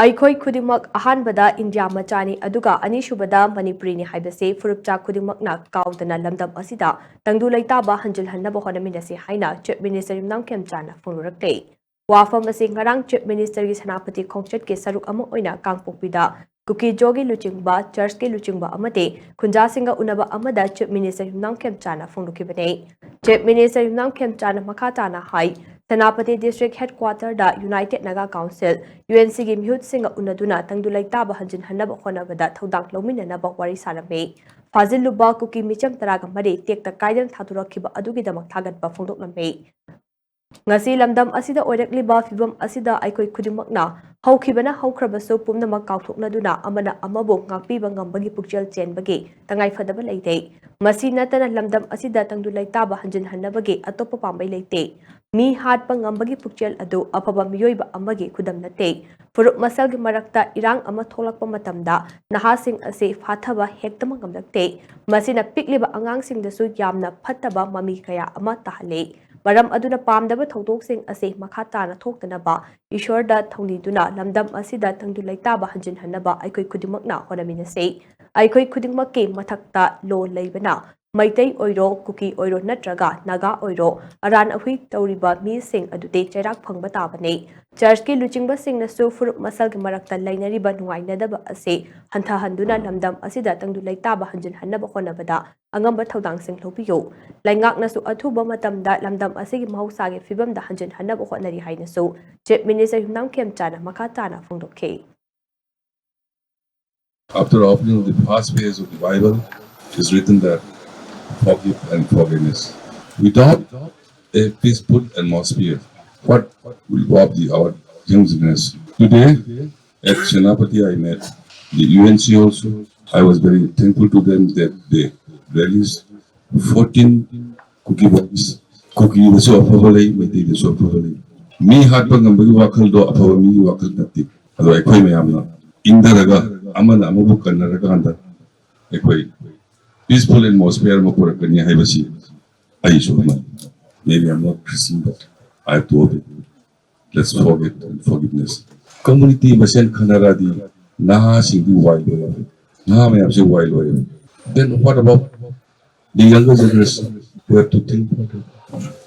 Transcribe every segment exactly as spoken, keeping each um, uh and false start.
ꯑꯩꯈꯣꯏ ꯈꯨꯗꯤꯡꯃꯛ ꯑꯍꯥꯟꯕꯗ ꯏꯟꯗꯤꯌꯥ ꯃꯆꯥꯅꯤ, ꯑꯗꯨꯒ ꯑꯅꯤꯁꯨꯕꯗ ꯃꯅꯤꯄꯨꯔꯤꯅꯤ ꯍꯥꯏꯕꯁꯤ ꯐꯨꯔꯨꯞꯆꯥ ꯈꯨꯗꯤꯡꯃꯛꯅ ꯀꯥꯎꯗꯅ ꯂꯝꯗꯝ ꯑꯁꯤꯗ ꯇꯪꯗꯨ ꯂꯩꯇꯥꯕ ꯍꯟꯖꯤꯜꯍꯟꯅꯕ ꯍꯣꯠꯅꯃꯤꯟꯅꯁꯤ ꯍꯥꯏꯅ Chief Minister ꯌꯨꯝꯅꯥꯝ ꯈꯦꯝꯆꯥꯟꯅ ꯐꯣꯡꯗꯣꯔꯛꯂꯦ꯫ ꯋꯥꯐꯝ ꯑꯁꯤ ꯉꯔꯥꯡ Chief Minister ꯒꯤ ꯁꯦꯅꯥꯄꯇꯤ ꯈꯣꯡꯆꯠꯀꯤ ꯁꯔꯨꯛ ꯑꯃ ꯑꯣꯏꯅ ꯀꯥꯡꯄꯣꯛꯄꯤꯗ ꯀꯨꯀꯤꯖꯣꯒꯤ ꯂꯨꯆꯤꯡꯕ, church ꯀꯤ ꯂꯨꯆꯤꯡꯕ ꯑꯃꯗꯤ ꯈꯨꯟꯖꯥꯁꯤꯡꯒ ꯎꯅꯕ ꯑꯃꯗ Chief Minister ꯌꯨꯝꯅꯥꯝ ꯈꯦꯝꯆꯥꯟꯅ ꯐꯣꯡꯗꯣꯛꯈꯤꯕꯅꯤ꯫ Chief Minister ꯌꯨꯝꯅꯥꯝ ꯈꯦꯝꯆꯥꯟꯅ ꯃꯈꯥ ꯇꯥꯅ ꯍꯥꯏ, ꯁꯦꯅꯥꯄꯇꯤ District Headquarter ꯗ United Naga Council, U N C ꯒꯤ ꯃꯤꯍꯨꯠꯁꯤꯡꯒ ꯎꯅꯗꯨꯅ ꯇꯪꯗꯨ ꯂꯩꯇꯥꯕ ꯍꯟꯖꯤꯟꯍꯟꯅꯕ ꯍꯣꯠꯅꯕꯗ ꯊꯧꯗꯥꯡ ꯂꯧꯃꯤꯟꯅꯅꯕ ꯋꯥꯔꯤ ꯁꯥꯔꯝꯃꯤ꯫ ꯐꯥꯖꯤꯜꯂꯨꯕ ꯀꯨꯀꯤ ꯃꯤꯆꯝ ꯇꯔꯥꯒ ꯃꯔꯤ ꯇꯦꯛꯇ ꯀꯥꯏꯗꯅ ꯊꯥꯗꯣꯔꯛꯈꯤꯕ ꯑꯗꯨꯒꯤꯗꯃꯛ ꯊꯥꯒꯠꯄ ꯐꯣꯡꯗꯣꯛꯂꯝꯃꯤ꯫ ꯉꯁꯤ ꯂꯝꯗꯝ ꯑꯁꯤꯗ ꯑꯣꯏꯔꯛꯂꯤꯕ ꯐꯤꯚꯝ ꯑꯁꯤꯗ ꯑꯩꯈꯣꯏ ꯈꯨꯗꯤꯡꯃꯛꯅ ꯍꯧꯈꯤꯕꯅ ꯍꯧꯈ꯭ꯔꯕꯁꯨ ꯄꯨꯝꯅꯃꯛ ꯀꯥꯎꯊꯣꯛꯅꯗꯨꯅ ꯑꯃꯅ ꯑꯃꯕꯨ ꯉꯥꯛꯄꯤꯕ ꯉꯝꯕꯒꯤ ꯄꯨꯛꯆꯦꯜ ꯆꯦꯟꯕꯒꯤ ꯇꯉꯥꯏꯐꯗꯕ ꯂꯩꯇꯦ꯫ ꯃꯁꯤ ꯅꯠꯇꯅ ꯂꯝꯗꯝ ꯑꯁꯤꯗ ꯇꯪꯗꯨ ꯂꯩꯇꯥꯕ ꯍꯟꯖꯤꯟꯍꯟꯅꯕꯒꯤ ꯑꯇꯣꯞꯄ ꯄꯥꯝꯕꯩ ꯂꯩꯇꯦ꯫ ꯃꯤ ꯍꯥꯠꯄ ꯉꯝꯕꯒꯤ ꯄꯨꯛꯆꯦꯜ ꯑꯗꯨ ꯑꯐꯕ ꯃꯤꯑꯣꯏꯕ ꯑꯃꯒꯤ ꯈꯨꯗꯝ ꯅꯠꯇꯦ꯫ ꯐꯨꯔꯨꯞ ꯃꯁꯦꯜꯒꯤ ꯃꯔꯛꯇ ꯏꯔꯥꯡ ꯑꯃ ꯊꯣꯛꯂꯛꯄ ꯃꯇꯝꯗ ꯅꯍꯥꯁꯤꯡ ꯑꯁꯤ ꯐꯥꯊꯕ ꯍꯦꯛꯇꯃꯛ ꯉꯝꯂꯛꯇꯦ꯫ ꯃꯁꯤꯅ ꯄꯤꯛꯂꯤꯕ ꯑꯉꯥꯡꯁꯤꯡꯗꯁꯨ ꯌꯥꯝꯅ ꯐꯠꯇꯕ ꯃꯃꯤ ꯀꯌꯥ ꯑꯃ ꯇꯥꯍꯜꯂꯤ꯫ ꯃꯔꯝ ꯑꯗꯨꯅ ꯄꯥꯝꯗꯕ ꯊꯧꯗꯣꯛꯁꯤꯡ ꯑꯁꯤ ꯃꯈꯥ ꯇꯥꯅ ꯊꯣꯛꯇꯅꯕ ꯏꯁꯣꯔꯗ ꯊꯧꯅꯤꯗꯨꯅ ꯂꯝꯗꯝ ꯑꯁꯤꯗ ꯇꯪꯗꯨ ꯂꯩꯇꯥꯕ ꯍꯟꯖꯤꯟꯍꯟꯅꯕ ꯑꯩꯈꯣꯏ ꯈꯨꯗꯤꯡꯃꯛꯅ ꯍꯣꯠꯅꯃꯤꯟꯅꯁꯤ꯫ ꯑꯩꯈꯣꯏ ꯈꯨꯗꯤꯡꯃꯛꯀꯤ ꯃꯊꯛꯇ ꯂꯣ ꯂꯩꯕꯅ ꯃꯩꯇꯩ ꯑꯣꯏꯔꯣ, ꯀꯨꯀꯤ ꯑꯣꯏꯔꯣ ꯅꯠꯇ꯭ꯔꯒ ꯅꯥꯒꯥ ꯑꯣꯏꯔꯣ, ꯑꯔꯥꯟ ꯑꯍꯨꯏ ꯇꯧꯔꯤꯕ ꯃꯤꯁꯤꯡ ꯑꯗꯨꯗꯤ ꯆꯩꯔꯥꯛ ꯐꯪꯕ ꯇꯥꯕꯅꯤ꯫ Church ꯀꯤ ꯂꯨꯆꯤꯡꯕꯁꯤꯡꯅꯁꯨ ꯐꯨꯔꯨꯞ ꯃꯁꯦꯜꯒꯤ ꯃꯔꯛꯇ ꯂꯩꯅꯔꯤꯕ ꯅꯨꯡꯉꯥꯏꯅꯗꯕ ꯑꯁꯤ ꯍꯟꯊꯍꯟꯗꯨꯅ ꯂꯝꯗꯝ ꯑꯁꯤꯗ ꯇꯪꯗꯨ ꯂꯩꯇꯥꯕ ꯍꯟꯖꯤꯟꯍꯟꯅꯕ ꯍꯣꯠꯅꯕꯗ ꯑꯉꯝꯕ ꯊꯧꯗꯥꯡꯁꯤꯡ ꯂꯧꯕꯤꯌꯨ꯫ ꯂꯩꯉꯥꯛꯅꯁꯨ ꯑꯊꯨꯕ ꯃꯇꯝꯗ ꯂꯝꯗꯝ ꯑꯁꯤꯒꯤ ꯃꯍꯧꯁꯥꯒꯤ ꯐꯤꯕꯝꯗ ꯍꯟꯖꯤꯟꯍꯟꯅꯕ ꯍꯣꯠꯅꯔꯤ ꯍꯥꯏꯅꯁꯨ Chief Minister ꯌꯨꯝꯅꯥꯝ ꯈꯦꯝꯆꯥꯅ ꯃꯈꯥ ꯇꯥꯅ ꯐꯣꯡꯗꯣꯛꯈꯤ꯫ After opening of the first phase of the Bible, it's written that forgive and forgiveness. Without a peaceful atmosphere, what will rob the, our young generation? Today, at Senapati, I met the U N C also. I was very thankful to them that they released fourteen Kuki boys. ꯀꯨꯀꯤꯗꯁꯨ ꯑꯐꯕ ꯂꯩ, ꯃꯩꯇꯩꯗꯁꯨ ꯑꯐꯕ ꯂꯩ꯫ ꯃꯤ ꯍꯥꯠꯄ ꯉꯝꯕꯒꯤ ꯋꯥꯈꯜꯗꯣ ꯑꯐꯕ ꯃꯤꯒꯤ ꯋꯥꯈꯜ ꯅꯠꯇꯦ꯫ ꯑꯗꯣ ꯑꯩꯈꯣꯏ ꯃꯌꯥꯝꯅ ꯏꯪꯊꯔꯒ ꯑꯃꯅ ꯑꯃꯕꯨ ꯀꯟꯅꯔꯀꯥꯟꯗ ꯑꯩꯈꯣꯏ peaceful atmosphere ꯑꯃ ꯄꯨꯔꯛꯀꯅꯤ ꯍꯥꯏꯕꯁꯤ ꯑꯩꯁꯨ ꯑꯃꯅꯤ꯫ Maybe I'm not Christian, but I have to obey. Let's forgive and forgiveness. community ꯃꯁꯦꯟ ꯈꯟꯅꯔꯗꯤ ꯅꯍꯥꯁꯤꯡꯗꯤ ꯋꯥꯏ ꯂꯣꯏꯔꯦ, ꯅꯍꯥ ꯃꯌꯥꯝꯁꯤ ꯋꯥꯏ ꯂꯣꯏꯔꯦ. Then what about the younger generation? We have to think about it.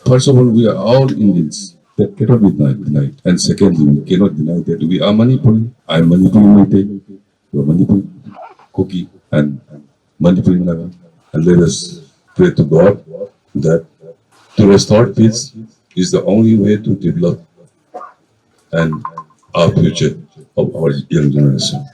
First of all, we are all Indians. That cannot be denied. Denied. And secondly, we cannot deny that we are Manipuri. I'm Manipuri Meitei. You are Manipuri Kuki and Manipuri Naga. And let us pray to God that to restore peace is the only way to develop and our future of our young generation.